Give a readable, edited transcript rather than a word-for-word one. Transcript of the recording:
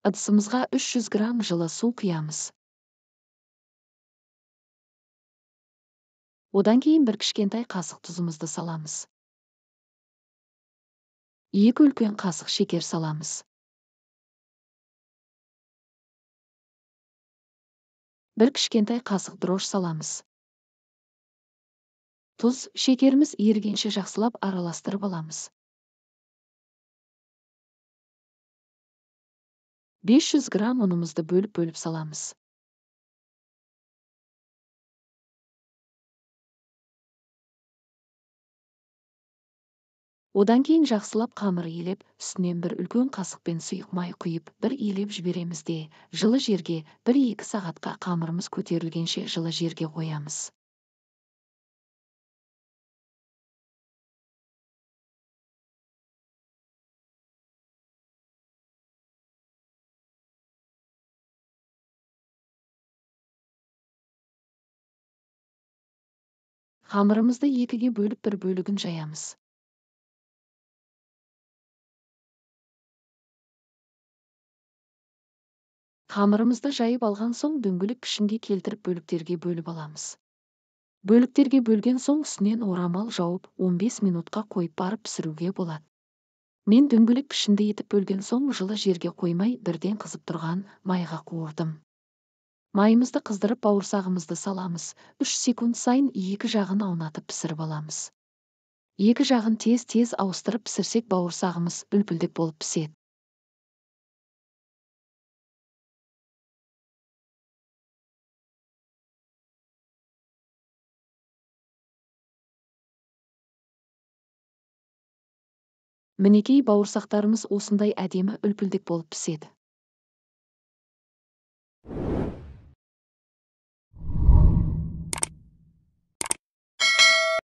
Ыдысымызға 300 грамм жылы су құямыз. Одан кейін бір кішкентай қасық тұзымызды саламыз. 2 үлкен қасық шекер саламыз. 1 кішкентай қасық дрожж саламыз. Тұз, шекеріміз ерігенше жақсылап араластырып аламыз. 500 грамм ұнымызды бөліп-бөліп саламыз. Одан кейін жақсылап қамыр илеп, үстінен бір үлкен қасықпен сұйық май құйып, бір илеп жібереміз де, жылы жерге 1-2 сағатқа қамырымыз көтерілгенше жылы жерге қоямыз. Қамырымызды екіге бөліп бір бөлігін жаямыз. Қамырымызды жайып алған соң дөңгелек пішінге келтіріп бөліктерге бөліп аламыз. Бөліктерге бөлген соң үстінен орамал жауып 15 минутқа қойып барып пісіруге болады. Мен дөңгелек пішінді етіп бөлген соң жылы жерге қоймай бірден қызып тұрған майға қуырдым. Майымызды қыздырып бауырсағымызды саламыз. 3 секунд сайын екі жағын аунатып пісіріп аламыз. Екі жағын тез-тез ауыстырып пісірсек бауырсағымыз үлпілдек болып піседі. Мінекей бауырсақтарымыз осындай әдемі үлпілдек болып піседі.